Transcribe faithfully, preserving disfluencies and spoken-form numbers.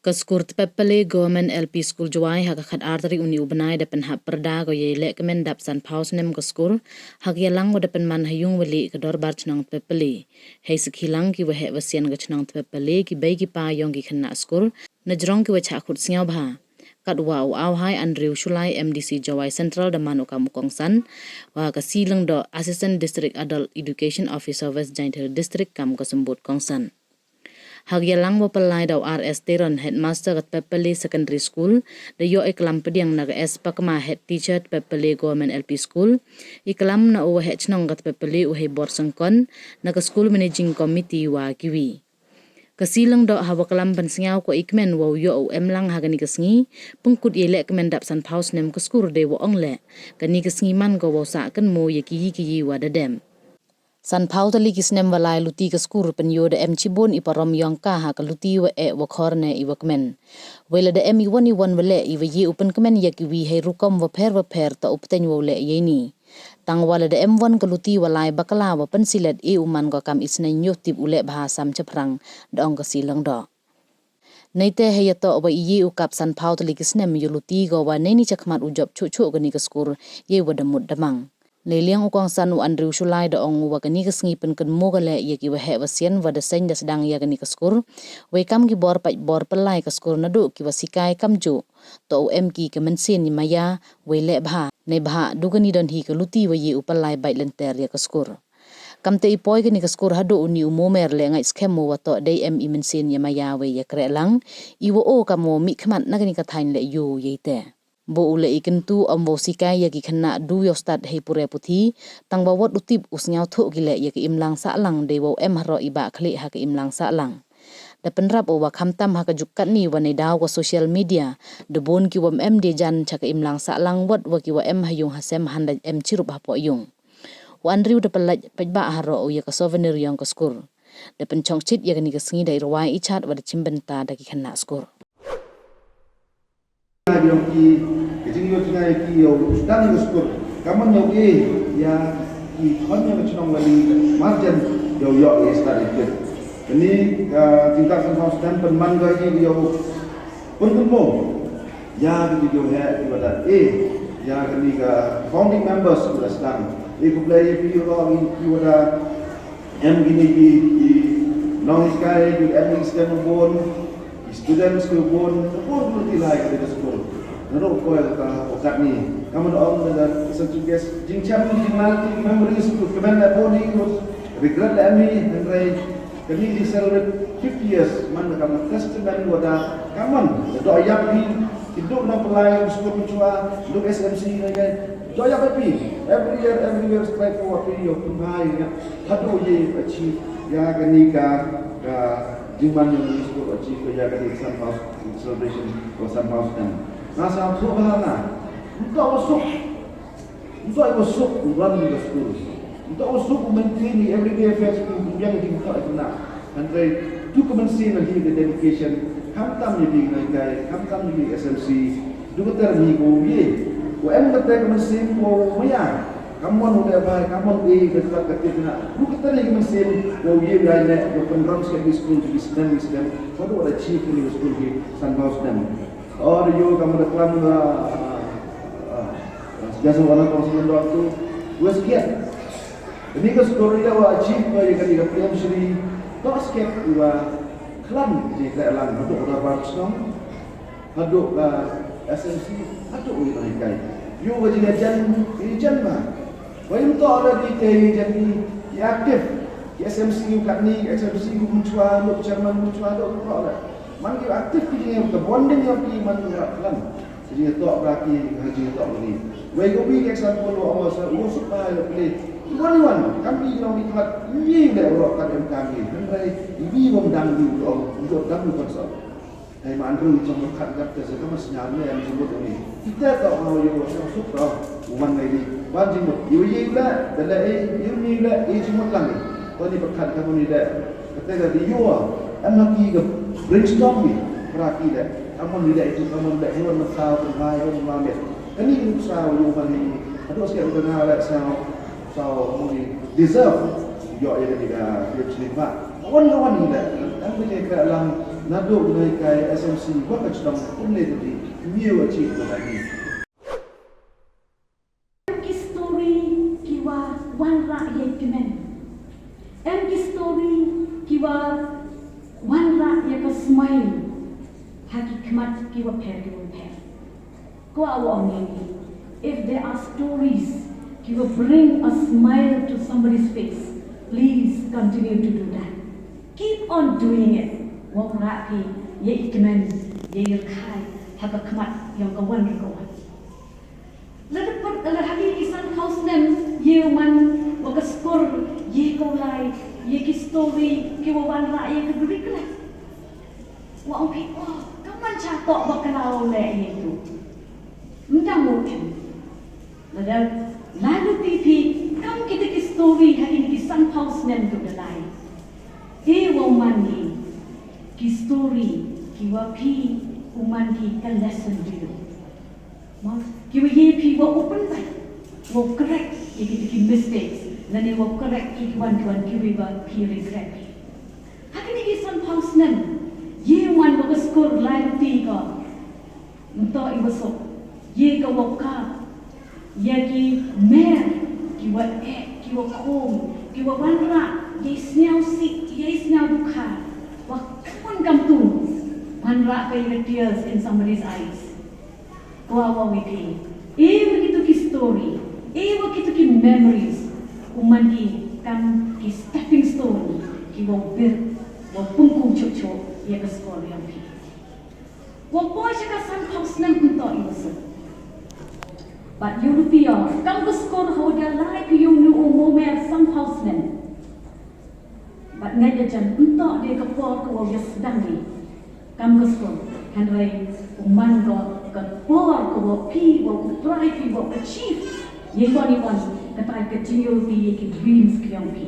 Ka skur Tpepale Government L P School Jowai ha ka khat ar tarik uni u bnai da pynhap pyrda ko yei lehkmen dap sanphaw snem ka skur, ha ka yalang wa da pynman ha yung wali ka dorbar chnong Tpepale. Hei sakhi lang ki waheh wasian ka chnong Tpepale, ki bei ki pa yong ki khynnah skur, na jrong ki wa chah khut sniaw bha. Katwa u Awhai Andrew Shullai, M D C Jowai Central, da man u kam u kongsan, wa ka Silang Doh, Assistant District Adult Education Officer, West Jaintia District, kam ka symbud kongsan. Ha ka yalang wa pynlai da u R S Teron, Headmaster ka Tpepale Secondary School, da yoh i klam pdiang na ka S Pakma, Head Teacher Tpepale Government L P School, i klam na u waheh chnong ka Tpepale u Heibor Sengkon, na ka School Managing Committee wa kiwi. Ka Silang Doh ha wa klam pynsniaw ko i kmen wa u yoh u em lang ha kani ka sngi, pynkut yei lehkmen dap sanphaw snem ka skur, dei wa ong leh, kani ka sngi man ko wa u sah kynmaw ya ki yi ki yi wa da dem. Sanphaw tylli ki snem wa lai luti ka skur, pynyoh da em chibun i parom yong ka ha ka luti wa eh wa khor ne i wa kmen. Wei lada em i won i won wa leh i wa yei u pynkmen ya kiwi hei rukom wa pher wa pher, toh u pteng wa u leh yei ni. Tang wa lada em won ka luti wa lai bakla wa pynsilet, i u man ko kam i sneng yoh tip u leh bha sam chaphrang, da ong ka Silang Doh. Neite hei yatoh wa i yei u kap sanphaw tylli ki snem yoh luti ko wa neini chakhmat u jop chuh chuh kani ka skur, yei wa da mut da mang. Neiliang u kongsan u Andrew Shullai da ong u wa kani ka sngi pynkynmaw ka leh ya ki waheh wasian wa da seng da sdang ya kani ka skur. Wei kam ki bor pait bor pynlai ka skur naduh ki wa sikai kamjuh, toh u em ki ka mynsiem ya maya, wei leh bha, neibhah du kani don hi ka luti wa yei u pynlai bait lynter ya ka skur. Kamte i poi kani ka skur haduh uni u momer leh ngait skhem u wa toh dei em i mynsiem ya maya wei ya kreh lang, i wa o kam u mih khmat na kani ka thaiñ leh yoh yei te. Bo u leh i kyntu om wa u sikai ya ki khynnah du yoh stad hei pure puthi, tang wa wat u tip u sniawthuh ki leh ya ka imlang sahlang, dei wa u em haroh i bah khlieh ha ka imlang sahlang. Da pynrap u wa khamtam ha ka juk katni wa neidaw ka social media, da bun ki wa em de jan cha ka imlang sahlang, wat wa ki wa em ha yung ha sem, hynda em chirup hapoh yung. U Andrew da pynlait paidbah haroh u ya ka souvenir yong ka skur. Da pynchongchit ya kani ka sngi da i rwai i chat wa da chimbynta da ki khynnah skur. Yong ki, ka jingyoh jngai ki yow sdang ka skur. Kammon yow e ya ki khon yong ka chnong lane marjan yow yoh ya stad ya kit. Kani ka jingdap sanphaw snem pynman ko ki yow pynkynmaw ya ka jingyoh heh ki wa da e ya kani ka founding members ki wa da sdang. E khublei ya phi yow ki wa da em kini ki, ki nonghikai, ki em ki sdang bun. Students ki bun, bun ki lai ka dei ka skur. Naduh poi ka, ka katni. Kammon ong da ka special guest. Jingchem, jingmut, memories ki kmen la bun i, regret la em hi, hynrei kani di celebrate fifty years, man ka kam testament wa da, kammon, da yap hi, ki duk nongpynlai skur mynchwa, duk S M C ne kai. Da yap hi, every year, every year, strive for what we, yow pynbha ya, haduh yei achieve ya kani ka, ka jingman yong ka skur achieve ko ya kani ka sanphaw celebration ko sanphaw snem. Nga sngewthuh bha nga. Ymtoh wa suk. Ymtoh wa suk u run ka skur. Ymtoh wa suk u maintain i everyday affairs, u biang jingthoh i khynnah. Hynrei du ka mynsiem lane ka dedication. Khamtam ya phi ki nonghikai, khamtam ya phi S M C. Du katte hi ko ye. Ko em katte ka mynsiem ko maya. Kammon u leh bha, kammon e ka jingthoh ka khynnah. Du katte hi ka mynsiem ko ye, u lai ne, ko pynrung skhem ki skur ki snem ki snem. Ko du wa da achieve kani ka skur ki sanphaw snem. Or yow kammon da klam, ah, ah, ah, suggestion wa na kong snem dor tu, wa skhem. Kani ka skur da wa achieve ko ya kani ka P M Shri, toh skhem wa khlan ki jingkrehlang haduh ka dorbar chnong, haduh ka S M C, haduh ki nonghikai. Yow ka jingyajan, ki jan ma. Wa ymtoh la di te i jan i, i active, ki S M C u katni, ki S M C u mynchwa, lok chairman mynchwa, lok lok la. Man ki active ki jingyajan, ka bonding yong ki man ki rap lang. Ka jingtoh bra ki, ka jingtoh ni. Wei ko wi example wa ong sa, u suk ba ya pli. Wan wan, kam ki nong ki mat, ni le lok kat em kam ki. Hynrei, wi wam dang wi, ong, wi dang wi kon sa. Hei ma Andrew i chong khat gap te se ka mas sñiaw ne em jingmut ni. Ite toh ma yow suk toh u man ngai ni. Wan jingmut. Yow ye le, da le e, yow ni le, e jingmut lang ni. Toh ni pyrkhat ka mon ni le. Kate ka di yow. Em ha ki ka brainstorm ni. Pra ki le. Ka mon ni le, e jingmut ka mon le, yow na saw, ka mai, yow ma me. Kani ni saw, yow man ni. Aduh sikit ka nga le saw, saw mon ni deserve. Yow ya ni ka, yow sini ba. Wan ka wan ni le. Em ka ni ka lang. Nadooh u neikai S M C wa ka chnong Umle Tadi, ñiew achieve ka bani. Em ki story ki wa wanrah ya i kmen. Em ki story ki wa wanrah ya ka smile ha ki khmat ki wa pher ki wa pher. Ko wa ong ngi, if there are stories ki wa bring a smile to somebody's face, please continue to do that. Keep on doing it. Wanrah ki ya i kmen, ya i rkhai ha ka khmat yong ka wan re ka wan. Lada put, lada ha ki san phaw snem, ye u man wa ka skur, ye ko lai, ye ki story ki wa wanrah ya ka Greek le. Wa ong phi, oh, ka man cha toh bakla le ye tu. Mdang mo em. Lada lai luti phi kam kita ki story ha kini ki san phaw snem tu da lai. E wa u man ngi ki story ki wa phi u man ki ka lesson tu. Mo, ki wa ye phi wa open bai, wa correct ya kita ki mistakes, lane wa correct ki wan ki wan ki wa phi regret. Ha kini ki san phaw snem, ye u man wa ka skur lai luti ko. Nto i wa suk, ye ka wa ka, ya ki mer, ki wa eh, ki wa khum, ki wa wanrah, ye sniaw sih, ye sniaw dukha, wa kun kam tu, wanrah ka ye ka tears in somebody's eyes. Ko wa wi phi, e wa kitu ki story, e wa kitu ki memories, u man ki kam ki stepping stone, ki wa bir, wa pungku chuk chuk, ya ka skur yong phi. Wa poi cha ka san phaw snem nto i wa suk. Bad yow luti o, kam ka skur ha wa da lai phi yow nu u mo mer san phaw snem. Bad ngai da jan nto de ka por ka wa ya sdang ni. Kam ka skur, hynrei u man ko ka por ka wa phi, wa u try phi, wa u achieve. Ye wan ye wan, ka try ka jingyow luti ya ki dreams ki yong phi.